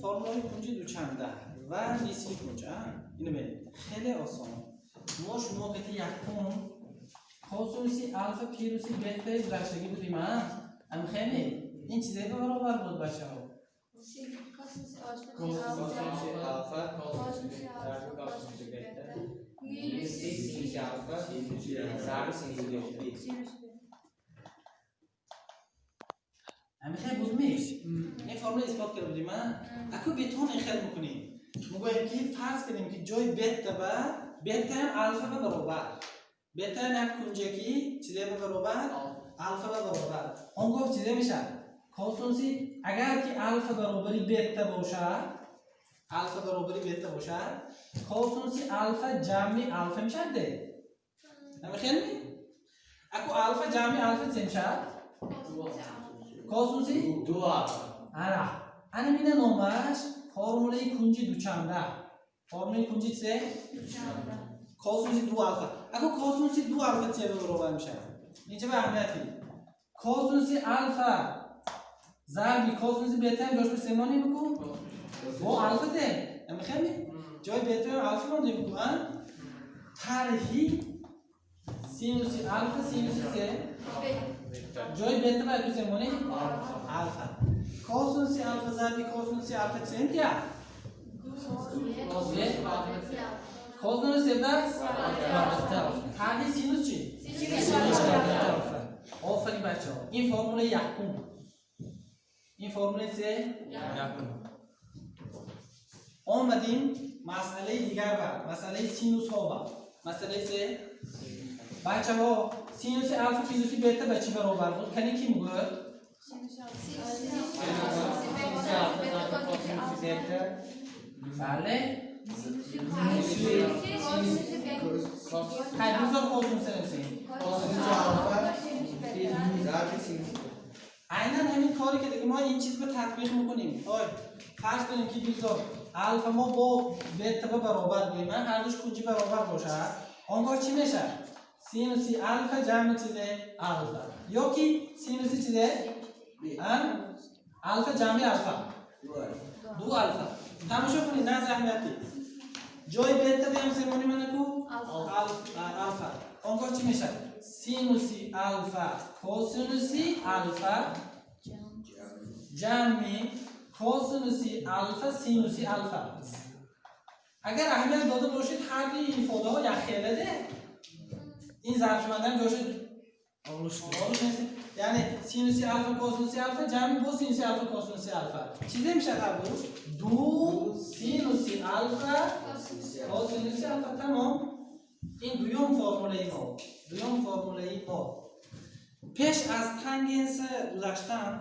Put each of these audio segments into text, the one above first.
формулаи кунҷи дучанда ва нисфи кунҷ. Ино бинед, хеле осон. Мо шумо кати якум косинуси алфа плюси бетаи гузаштагӣ будем, а? Ам хеле ин чизе ба баробар буд, бачаҳо? Косинуси алфа зарби косинуси бета минуси синуси алфа зарби синуси бета. Ҳамин хел буд ми? Ин формула исбот карда будем, а? Аку бетон ин хел мекунем. Мегӯем, ки фарз кардем, ки ҷои бета ба бета ҳам алфа ба баробар. Бета ҳам як кунҷе, ки чизе ба баробар, алфа ба баробар. Он гоҳ чизе мешавад? Косинуси, агар ки алфа баробари бета бошад, алфа баробари бета бошад, косинуси алфа ҷамъи алфа мешавад де? Ҳамин хел ми? Аку алфа ҷамъи алфа чӣ мешавад? Косинуси ду алфа. Ана, ана мина номаш формулаи кунҷи дучанда. Формулаи кунҷи чизе? Косинуси ду алфа. Аку косинуси ду алфа чӣ ба баробар мешавад? Инҷа ба аҳамияти. Косинуси алфа зарби косинуси бета ҳам ҷош ба семонӣ бику? Бо алфа де. Ҳамин хел ми? Ҷои бета ҳам алфа мондем бику, а? Тарҳи синуси алфа синуси се ҷои бета ба ку семонӣ? Алфа. Косинуси алфа зарби косинуси алфа чӣ меяд? Косинус даст тарҳи синус чӣ? Алфа. Офарин, бачаҳо. Ин формулаи якум. Ин формулаи се? Якум. Омадим масъалаи дигар ба масъалаи синусҳо, ба масъалаи се. Бачаҳо, синуси алфа плюси бета ба чӣ баробар буд? Кани, ки мегӯяд? Синуси алфа зарби косинуси бета. Бале. Хай, бизор косинус нависем. Косинуси алфа зарби синуси бета. Айнан ҳамин коре ки дига мо ин чиз ба татбиқ мекунем. Ой, фарз кунем, ки бизор алфа мо бо бета ба баробар гӯем, ҳар душ кунҷи баробар бошад, он гоҳ чӣ мешавад? Синуси алфа ҷамъи чизе алфа ё ки синуси чизе алфа ҷамъи алфа ду алфа. Тамошо кунед, на заҳмияти. Ҷои бета биям семони манаку алфа. Он гоҳ чӣ мешавад? Синуси алфа косинуси алфа ҷамъи косинуси алфа синуси алфа. Агар аҳамият дода бошед, ҳарди ифодаҳо якхела де. Ин зарбшавандаам ҷоши яъне синуси алфа косинуси алфа ҷамъи бо синуси алфа косинуси алфа чизе мешавад? Ҳардуш ду синуси алфа косинуси алфа. Тамом. Ин дуюм формулаи мо. Дуюм формулаи мо. Пеш аз тангенс гузаштан,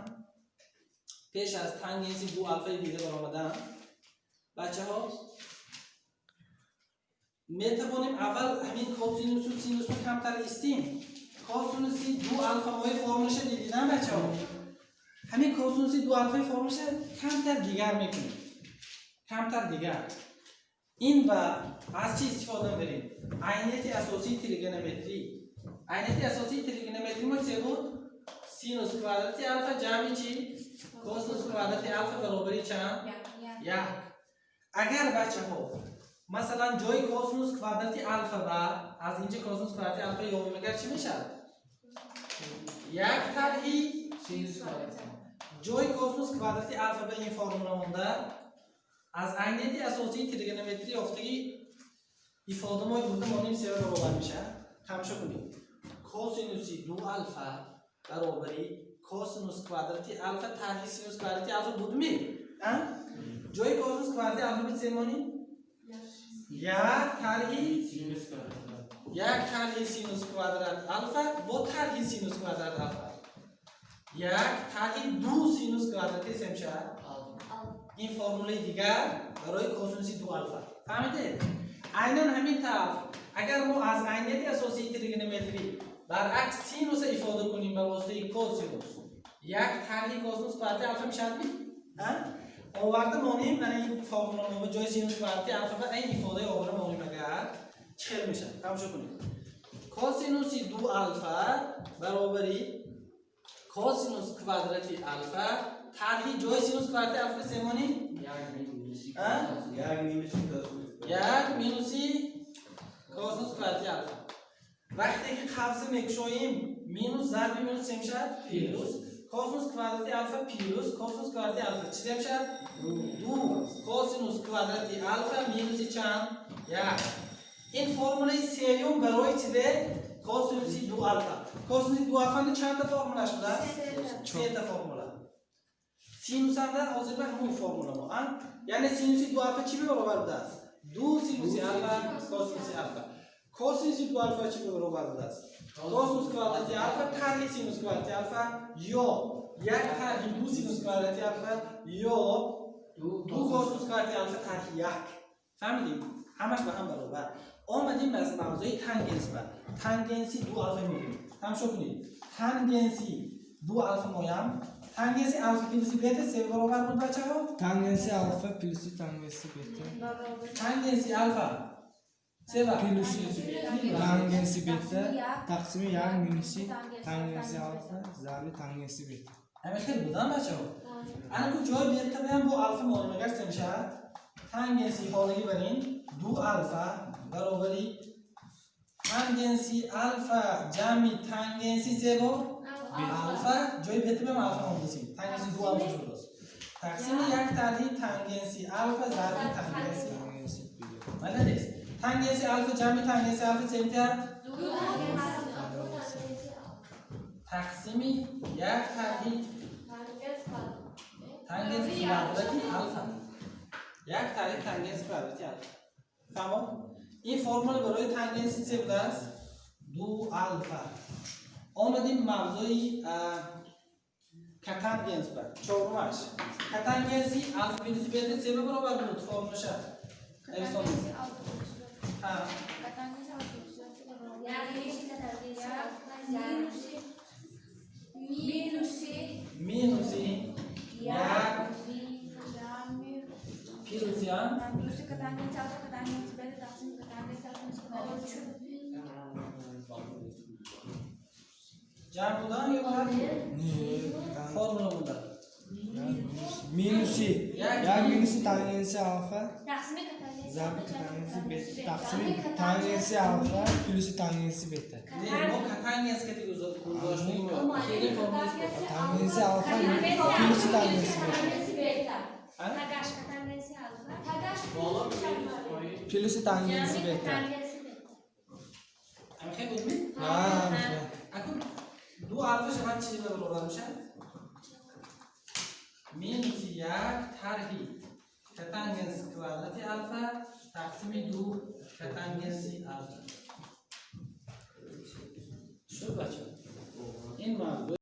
пеш аз тангенси ду алфаи дида баромадан, бачаҳо, метавонем аввал ҳамин косинусу синусро камтар истим. Косинуси ду алфа мои формулаша дидидан, бачаҳо? Ҳамин косинуси ду алфаи формулаша камтар дигар мекунем, камтар дигар. Ин ба аз чӣ истифода мебарем? Айнияти асосии тригонометрӣ. Айнияти асосии тригонометрӣ мо чӣ буд? Синус квадрати алфа ҷамъи чӣ? Косинус квадрати алфа баробари чанд? Як. Агар, бачаҳо, масалан, ҷои косинус квадрати алфа ба аз инҷа косинус квадрати алфа ёбем, агар чӣ мешавад? Як тарҳи ҷои косинус квадрати алфа ба ин формула монда, аз айнияти асосии тригонометрӣ ёфтагӣ ифода мо бурда монем, сева баробар мешавад. Тамошо кунед: косинуси ду алфа баробари косинус квадрати алфа тарҳи синус квадрати алфа будми? Ҷои косинус квадрати алфа би семонӣ? Як тарҳи як тарҳи синус квадрат алфа бо тарҳи синус квадрат алфа як тарҳи ду синус квадрати се мешавад. Ин формулаи дигар барои косинуси ду алфа. Фаҳмидед? Айнан ҳамин тавр, агар мо аз айнияти асосии тригонометрӣ баръакс синуса ифода кунем ба воситаи косинус, як тарҳи косинус квадрати алфа мешавад ми? Оварда монем мана ин формуларо ба ҷои синус квадрати алфа ба ин ифодаи оварда монем, агар чӣ хел мешавад? Тамошо кунед: косинуси ду алфа баробари косинус квадрати алфа тарҳи ҷои синус квадрати алфа семонӣ. А? Як минуси косинус. Як минуси косинус квадрати алфа. Вақте ки қавси мекушоем, минус зарби минус чӣ мешавад? Плюс. Косинус квадрати алфа плюс косинус квадрати алфа чӣ мешавад? Ду косинус квадрати алфа минуси чанд? Як. Ин формулаи сеюм барои чизе? Косинуси ду алфа. Косинуси ду алфани чандта формулаш будааст? Сета формула. Синусанда ҳозир ба ҳамон формула мо, а? Яъне синуси ду алфа чӣ баробар будааст? Ду синуси алфа косинуси алфа. Косинуси ду алфа чӣ баробар будааст? Косинус квадрати алфа тарҳи синус квадрати алфа ё як тарҳи ду синус квадрати алфа ё ду косинус квадрати алфа тарҳи як. Фаҳмидем? Ҳамаш ба ҳам баробар. Омадем аз мавзӯи тангенс ба тангенси ду алфа мегирем. Тамошо кунед. Тангенси ду алфа моям. Тангенси алфа плюси бета се баробар буд, бачаҳо? Тангенси алфа плюси тангенси бета. Тангенси алфа сева Плюси тангенси бета тақсими як минуси тангенси алфа зарби тангенси бета. Ҳамин хел будан, бачаҳо. Ана ку ҷои бета биям бо алфа монем, агар се мешавад? Тангенси ҳолагӣ бар ин ду алфа баробари тангенси алфа ҷамъи тангенси се бор алфа, ҷои бета биям алфа мондасем, тангенси ду алфа шудааст, тақсими як тарҳи тангенси алфа зарби тангенси Тангенси бета. Молодец. Тангенси алфа ҷамъи тангенси алфа се метиҳад? Тақсими як тарҳи тангенси квадрати алфа, як тарҳи тангенси квадрати алфа. Фаҳмо? Ин формула барои тангенси се будааст? Ду алфа. Омадем мавзӯи котангенс ба чорумаш. Котангенси алфа плюси бета се баробар буд, формулаша нависонед. Ҳа. Котангенс алфа плюс Минуси минуси минуси як ҷамъи плюси, а? Плюси котангенс алфа котангенс бета тақсим котангенс алфа минус котангенс бета. Ҷамъ будан ё тарҳ? Не, Формула буда. минуси як минуси тангенси алфа Тақсими котангенс зарби котангенси бета тақсими тангенси алфа плюси тангенси бета. Не, мо котангенс кати гузоштем. Хеле формула истифода. Тангенси алфа плюси тангенси бета. А? Тагаш котангенси алфа. Боло минус, поин. Плюси тангенси бета. Котангенси бета. Ҳамин хел будми? Ҳа. Акун ду алфа шавад, чизе баробар мешавад? Минуси як тарҳи котангенс квадрати алфа тақсими ду котангенси алфа. Шуд, бача? Ин мавзӯ.